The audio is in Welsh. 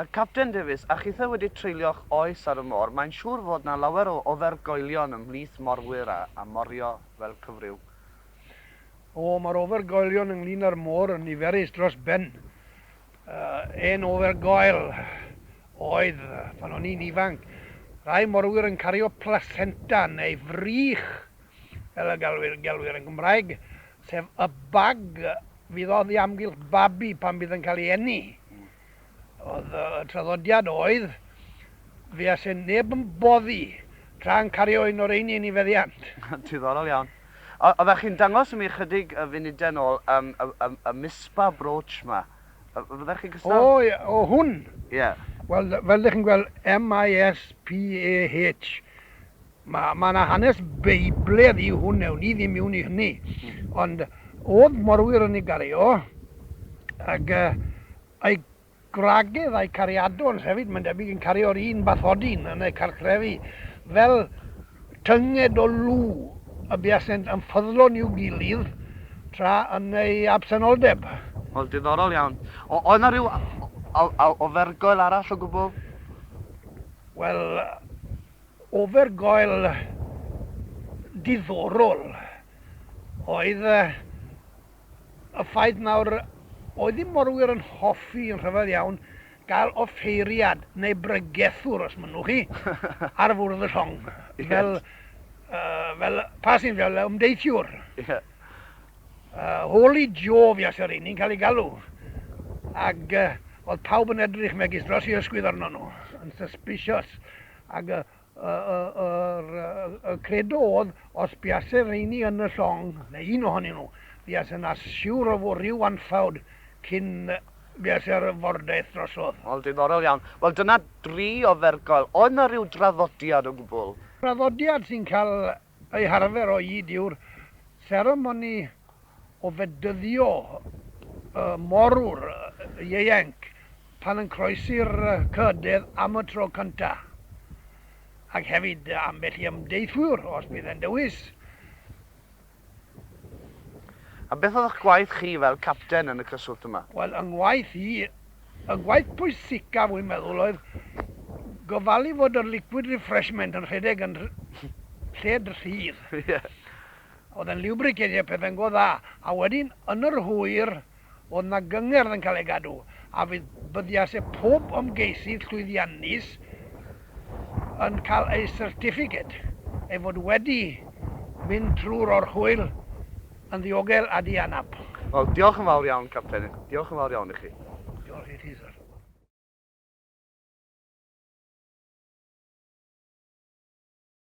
Y Capten Davies, a chithe wedi treulio'ch oes ar y môr, mae'n siŵr fod 'na lawer o ofergoelion ymhlith morwyr a, a morio fel cyfryw. O, mae'r ofergoelion ynglyn â'r môr yn niferus dros ben. Un ofergoel oedd, pan o'n i'n ifanc, rai morwyr yn cario placenta neu frych, fel y gelwir, gelwir yn Gymraeg, sef y bag fydd oddi amgylch babi pan bydd yn cael ei eni. Oedd y traddodiad oedd, fuase neb yn boddi tra'n cario un o'r rheini yn ei feddiant. Diddorol iawn. Oeddech chi'n dangos i mi chydig y funudau nôl y, y, y Mispa brooch ma. Fyddech chi'n cystal? O, o hwn? Ie. Yeah. Wel, fel ydych chi'n gweld, M-I-S-P-A-H. Mae ma 'na hanes Beibledd i hwn, ewn ni ddim mewn i hynny. Ond oedd morwyr yn ei gario, ac ei gwragedd a'i cariadons hefyd, mae'n debyg, yn cario'r un bathodyn yn eu cartrefi, fel tynged o lw y buasent yn ffyddlon i'w gilydd tra yn ei absenoldeb. Wel, diddorol iawn. O, oedd 'na rhyw ofergoel arall o gwbl? Wel, ofergoel diddorol oedd y ffaith nawr, oedd ddim morwyr yn hoffi yn rhyfedd iawn gael offeiriad neu bregethwr, os mynnwch chi, ar fwrdd y llong, fel, fel passenger, fel ymdeithiwr. Yeah. Holy Joe fuase'r un ni'n cael ei galw. Ac oedd pawb yn edrych megis dros i ysgwydd arno nhw, yn suspicious. Ac y, y, y, y, y credo oedd, os buase rheini yn y llong, neu un ohonyn nhw, buase yna siŵr o fod rhyw anffawd cyn buase'r fordaith drosodd. Wel, diddorol iawn. Wel, dyna dri ofergoel. Oedd 'na rhyw draddodiad o gwbl? Traddodiad sy'n cael ei harfer o hyd yw'r seremoni o fedyddio y morwr ieuenc pan yn croesi'r cydedd am y tro cynta. Ac hefyd ambell i ymdeithwyr, os bydd e'n dewis. A beth oedd eich gwaith chi fel capten yn y cyswllt yma? Wel, yng ngwaith i, y gwaith pwysicaf, wy'n meddwl, oedd gofalu fod yr liquid refreshment yn rhedeg yn lled rhydd. Oedd yn lubricated pethau'n go dda. A wedyn, yn yr hwyr, oedd 'na gyngerdd yn cael ei gadw, a fydd byddiase pob ymgeisydd llwyddiannus yn cael ei certificate, ei fod wedi mynd trwy'r orchwyl yn ddiogel a dianap. Wel, diolch yn fawr iawn, Capten. Diolch yn fawr iawn i chi.